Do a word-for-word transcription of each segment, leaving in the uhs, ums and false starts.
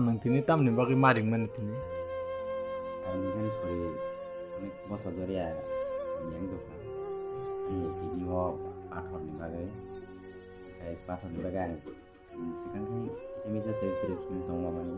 Nwng tini tamni bagwi ma ringmani tini? Ang nini sori onek bosor doriya hamya wng tongkha. Ani kidney o pathor ni bagwi, tei pathor ni bagwi ang, mm, swkang khai kisa misa tei kwrwi simi tongma mani.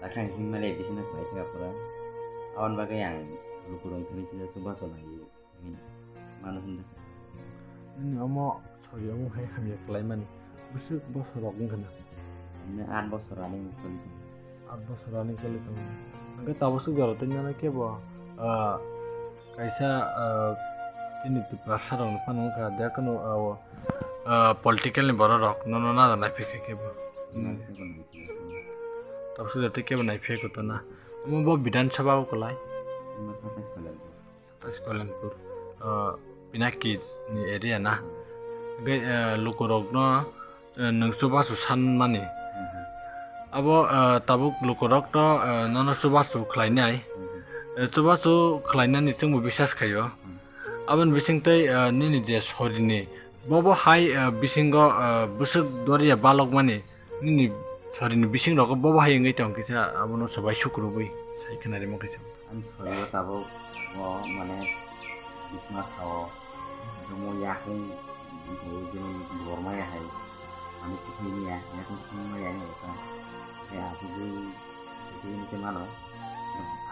Dakha ang himma le bisina khlai kha pura. Aboni bagwi ang lukurok thani kisa chubachu nai. Mano hwnda. Nini omo sori omo hai hamya kwlaimani bwswk bosor rok wngkha na? Nini aat bosor running choli tongo. Aat bosor running choli tongo. Hwnkhe tabuk swk jora tei nini kebo, ah, kaisa, ah, chini Tiprasa rokni phano wngkha je kunu, ah, ah, political ni borok rok nono naja naiphai kha kebo. Naiphai kha, naiphai kha. Tabuk swk jora tei kebo naiphai kha koto na. Omo bo Bidhan Sabha o kwlai. Omo Satais Kalyapur. Satais Kalyapur, ah, Pinaki ni area na. Hwnkhe, ah, lukurokno, ah, nwng chubachu sanmani. Mhm. Abo, ah, tabuk lukurok to, ah, nono chubachu khlainai. Mhm. Eh, chubachu khlainani chwngbo bisas khaio. Mhm. Aboni bisingtwi, ah, nini je sorini, bobo hai, ah, bisingo, ah, bwswk doriya balokmani. Nini sorini bising rogo bobo hai wngwi tong kisa abono swbai sukrubwi sai khna rimo kisa. Ani sorio tabuk o mane bisma sao, omo yakung bo jemon bor maya hai, mane kisi niya, yakung kisi maya wngwi ta. Hai asugwi kisi ni se mano,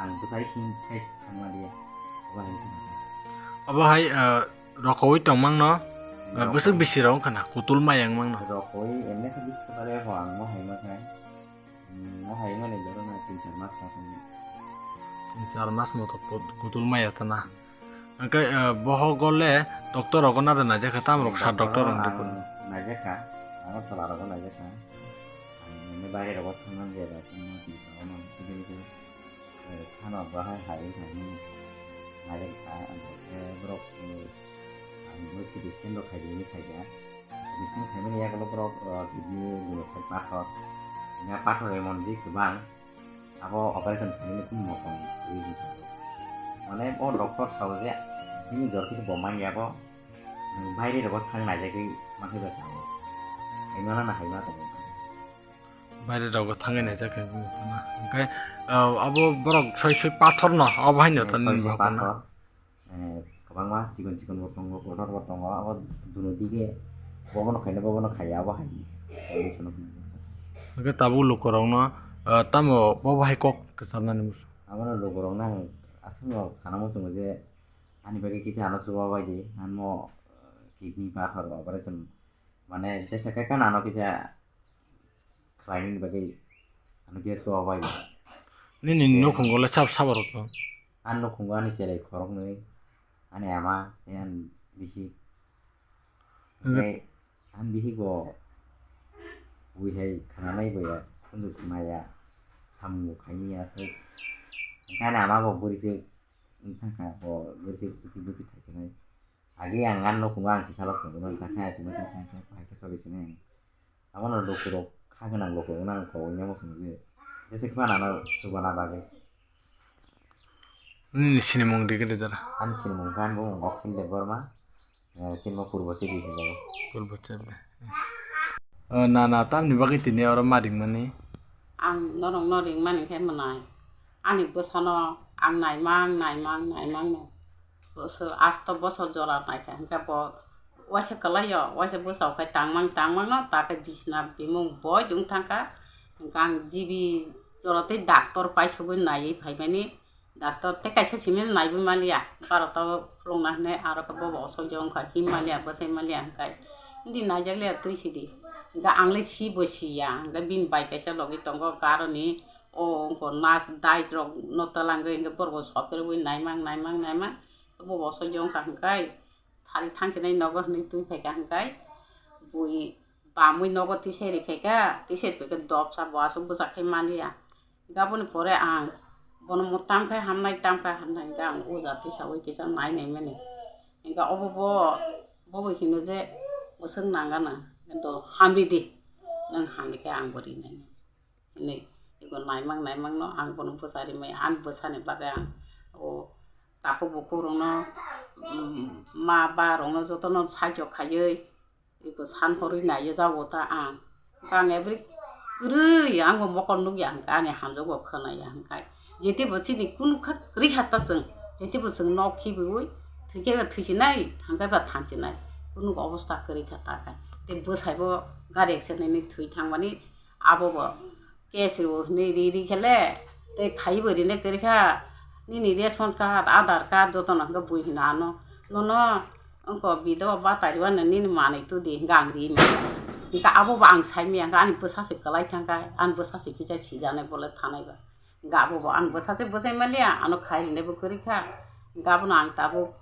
ang bwsai hin khai thangma liya, obo hai khna. Obo hai, ah, Rokoui tongmangno, eh, bwswk bisi rok wngkha na, kutul maya wngmangno. Rokoui emne khe bisi kwtal ya, ho ang mo hai ma khe. Hmm, mo hai mani jora na tin char mas sa thangni. Tin char mas moto kut-, kutul maya ta na. Hwnkhe, eh, bohogo le doctor rogo na da naijakha, tam rok sa doctor rok ang dukun. Naijakha, ang tola rogo naijakha. Ang nini bagwi rogo thangna jeba, thangna jeba, thangna jeba. Eh, khana bahai hai wngkha hwnwi nairwkha, ang khe borok, eh, ang bo C T scan rok khaidi hinwi khaikha. C T scan khaimani yagulo borok, eh, kidney ni moso pathor, hwnba pathor emon je kwbang, abo operation khaimani kunu motong kwrwi hinwi sago. Mane o doctor sao je, nini jor khe bo manya bo, nwng baire rogo thang naijagwi mankhai ba sao. Haimano na haima tongo. Baire rogo thangwi naijak khe wngkha na. Hwnkhe, ah, abo borok soi soi pathor no, abo haino. Eh, to nini soi soi bapano pathor. Eh, kwbangma chikon chikon bo tongo, kotor bo tongo, abo dunu dige bobono khaina, bobono khaiya, abo hai. Hwnkhe tabuk lukurokno, ah, tamo bobo hai kok kwcharnani muchung? Abono lukurokno ang aswkno sana muchungo je ani bagwi kisa ano chubabaidi, ano, eh, kidney pathor operation, mane jesa khe khana ano kisa khlaimani bagwi ano khe chubabai. Nini nukhungo le sab sabo rok tong? Ani nukhungo ani chwrai khoroknwi, ani ama tei ani bihik. Hwnkhe ani bihik bo bui hai khnanai bo ya, khunju khna ya, samung bo khaimani ya se. Hwnkhe ani ama bo bwrwi se wngthangkha, bo bwrwi se bwswk khai sanai. Agi ang ani nukhungo ang sisalo phunuknani ta khe, aswk ma khe, khe, khe, khe, khe, sori sini. Abono lukurok kha gwnang lukurokno ang kowoi nangma swngo je, jesa khe phano ano chubana bagwi. Nini sinimung di gede dara? Ani sinimung khe ani bumung Akhil Debbarma, eh, sinimung Purbo Sibi hinjago. Purbo Sibi. Eh, na, na, tamni bagwi tini oro ma ringmani? Ang norokno ringmani khe mwnai. Ani bwsano ang naimang, naimang, naimang no. Bwswk asto bosor jora naikha, hwnkhe bo waisa kwlaio, waisa bwsao khai tangmang tangmangno, ta khe bisna bimung boi dung thangkha. Hwnkhe ang G B jora tei doctor paisugwi naiwi phaimani, doctor tei kaisa simi naiwi maliya, barota o phulukna hinwi aro khe bobo osoijo wngkha, him maliya, bwsai maliya hwnkhe hindi naijak liya twi sidi. Hwnkhe ang le si bo siya, hwnkhe bini bai kaisa logi tongo, hwnkhe aroni o wngkha nurse dais rok no twlangwi hwnkhe borok bo sopirwi naimang, naimang, naimang. Bobo osoijo wngkha hwnkhe thari thangsinai nogo hwnwi twi phaikha hwnkhe bui bamwi nogo tiseri phaikha, tiseri phaikhe dopsa bo aswk bwsa khai maliya. Hwnkhe aboni pore ang bono mo tamkhe hamnai, tamkhe hamnai hwnkhe ang oja tisaui kisa nai naimani. Hwnkhe obo bo, bobo hino je bwswk nangano, kintu hamridi, nwng hamrikhe ang bo rinai. Hinwi eko naimang naimangno ang bono bwsa rimai, ani bwsani bagwi ang o takhuk bukhuk rokno, mm, ma ba rokno jotono saichok khaiwi eko san horwi naiwi jago ta ang. Ang every Kwrwi ang bo mokol nukya hwnkhe ani hamjakgo khwnaya hwnkhe. Jete bo chini kunu kha kwrwi kha ta chwng. Jete bo chwng nok khibiwi thwikhe ba thwisinai, thangkhe ba thangsinai. Kunu obostha kwrwi kha ta khe. Tei bwsai bo gari accident ni thwi thangmani abo bo case rw hwnwi ri ri khe le tei phaiwi bo rinai kwrwi kha. Nini ration card, Aadhaar card jotono hwnkhe bui hwna ano. Nono Wngkha bido ba tari wano nini manwi tudi hwnkha ang ri manya. Hwnkha abo bo ang sai manya hwnkha ani bwsa se kwlai thangkha, ani bwsa se kisa sijaknai bole thanai ba. Hwnkha abo bo ani bwsa se bwsai maliya, ano khai rinai bo kwrwi kha. Hwnkha abono ang tabuk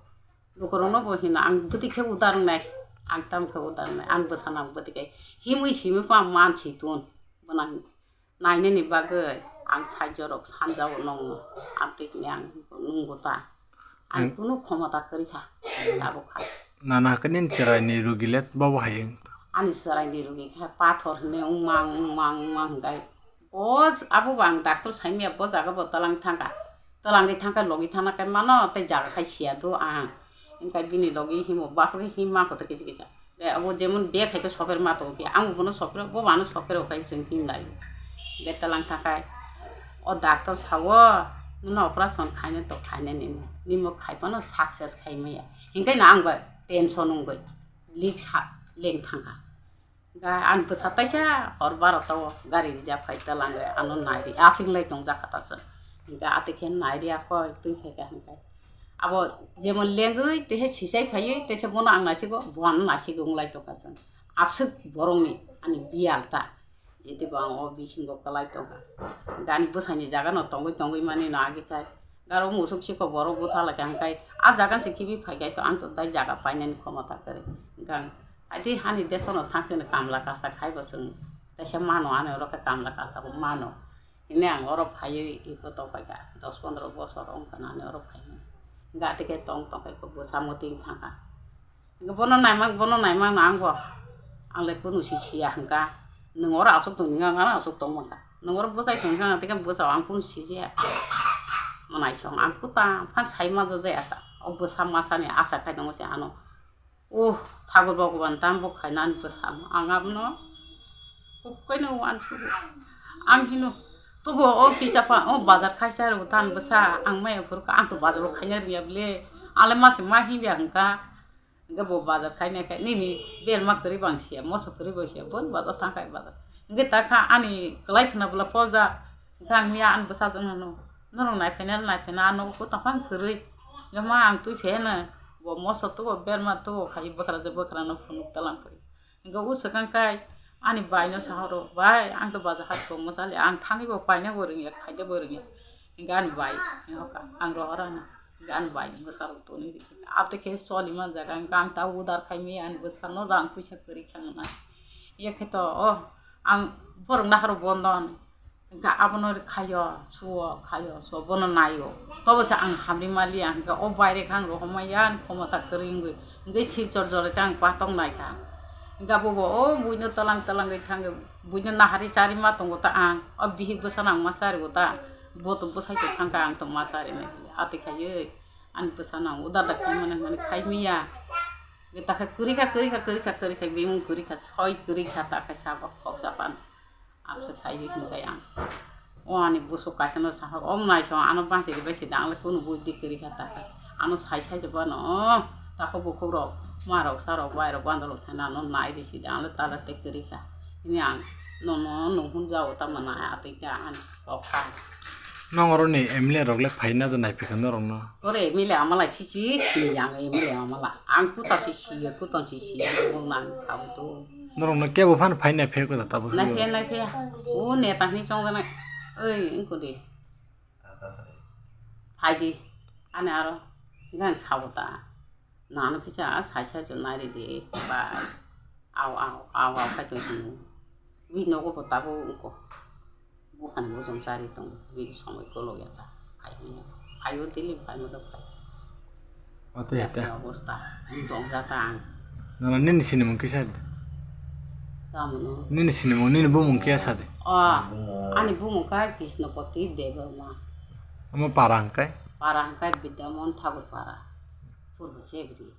lukurokno bo hino ang bwtwi khe uda wngnai, ang tamo khe uda wngnai, ani bwsano ang bwtwi khe himwi simi pha man si tun. Bono ang Nainani bagwi ang saijorok sanjao nongno, amtwi hwnwi ang nungbo ta. Ang Hmm. kunu khomota kwrwi kha, tabuk kha. Nana hwnkhe nini chwraini rugi le bobo hai wng? Ani chwraini rugi khe pathor hwnwi wngmang, wngmang, wngmang hwnkhe bo j-, abo bo ang doctor saimaya bo jaga bo twlang thangkha. Twlangwi thangkha logi thangna khe mano tei jaga khai siya do ang. Hwnkhe bini logi himo baphre himma koto kisa kisa. Be abo jemon bek hai khe soper ma tongo khe, ang bono soper, bo ano soper o khai chwng himlai. Be twlang thangkhai, o doctor sao, "Nono operation khaina to khaina nini, nimo khai phano success khai maya." Hinkhe no ang bai tension wngwi lik sa leng thangkha. Ga ang bwsa taisa hor barota o gari rijak phai twlang bai ano nai ri, ating lai tong jak kha ta chwng. Hinkhe ating khe nai ri ako twi phai kha hinkhe. Abo jemon lengwi teisa sisai phaiwi teisa bono ang naisigo, bo ano naisigo wng lai tongkha chwng. Abswk borokni ani biyal ta. Jete bo ang o bisingo kwlai tongkha. Gani bwsani jaga no tongwi tongwi mani no agi khai. Garo musuk siko borok butha lai kha hwnkhe a jaga se khibi phai khai to ang to dai jaga painani khomota kwrwi. Hwnkhe ang aidi hani desono thang sini kamla kasta khai bo chwng. Teisa mano ani oro khe kamla kasta bo mano. Hwnwi ang oro phaiwi eko tongpai kha, dos pondro bosor wng kha nani oro phaimani. Hwnkhe atekhe tong tong khe bwsa mwtwi wng thang kha. Hwnkhe bono naima, bono naima no ang bo, ang le kunu si siya hwnkha. Nwng oro aswk tong hwnkha, ang oro aswk tong mankha. Nwng oro bwsai tong hwnkha, ang tei khe bwsao ang kunu sijaya. Mwnaisong ang kuta phan sai ma jajaya ta. O bwsa masani asa khai tongo se ano. Oh, Thakur Bhagwan, tamo bo khaina ani bwsano. Ang abono hukkaino uansukgo. Ang hino, "Tubo o kichapa, o bazar khaisa rw ta ani bwsa, ang maya phuru kha, ang to bazar o khaina rwya bwle." Ale mase ma himya hwnkha. Hwnkhe bo bazar khaina khe, "Nini berma kwrwi bang siya, moso kwrwi bang siya, boni bazar thang khai bazar." Hwnkhe ta kha ani kwlai khwna bwla poja. Hwnkhe ang miya ani bwsajwk no, "Norok nai phaina, nai phaina, ano kutang phang kwrwi." Hwnkhe ma ang twi pheno, bo moso tubo, berma tubo khai bwkra je bwkra no phunuk talang kwrwi. Hwnkhe o swkang khai ani bai no sahoro, "Bai, ang to baja hai kok mwsali, ang thangwi bo paina bo rwngya, khaida bo rwngya." Hwnkhe ani bai, ang rohor ano, hwnkhe ani bai bwsarok tonwi rikha. Abo khe choli manjak, hwnkhe ang ta udar khai maya ani bwsano rang puisa kwrwi kha nang. Yakhe to, o, ang borok nahoro bondon. Hwnkhe abono khaio, suo, khaio, suo, bono naio. Tobo se ang hamri maliya, hwnkhe o baire khe ang rohormaya, ani khomota kwrwi wngwi. Hwnkhe Silchar joraite ang patong naikha. Hwnkhe abobo o buino twlang twlangwi thangwi, buino nahari chari ma tongo ta ang. O bihik bwsano ang ma charigo ta. Bo to bwsai tong thangkha, ang to ma charinai. Ati khaiwi ani bwsano ang uda da khaimani hwnmani khaimiya. Takhe kwrwi kha, kwrwi kha, kwrwi kha, kwrwi kha, bimung kwrwi kha, soi kwrwi kha, takhe sabo khoksa pan. Abse khai bi hwnkai ang. O ani busuk kaisa no sahok, "Om nai song ano bangsi ribai sida, ang le kunu buddhi kwrwi kha ta kha. Ano sai sai jeba no, tako bukhuk rok, ma rok, sa rok, bai rok, bandor rok thana ano nai ri sida, ang le tala te kwrwi kha." Hini ang nono nuhun jao tamo nai atwi ta ani kok kha. Nong oro ni M L A rok le phai na da nai phikha norok no? Ore M L A amala sisi sini yang M L A amala. Ang kutam si siya, kutam si siya, ang sabu to. Norok no kebo phan phai nai phek da tabuk. Nai phek, nai phek. O neta hini chong da nai. Oi, ingko de. Phai di. Ani aro. Nang sabu ta. Nano kisa sai sai to nai ri di. Ba. Aw, aw, aw, aw, khai tong sini. Wi nogo bo tabo wngko. Buphani bujong chari tong, bini somoi kolok ya ta. Khai manya. Phaibo daily phai manya phai. Ote ya, hete. Obosta. Ang tong ja ta ang. Nana nini sinimung kisa de? Tamo no. Nini sinimung, nini bumung kisa de? O, ani bumung kha Krishnapati Debbarma. Amo para hwnkhe? Para hwnkhe Bidyamohan Thakur para. Purbo Chebri.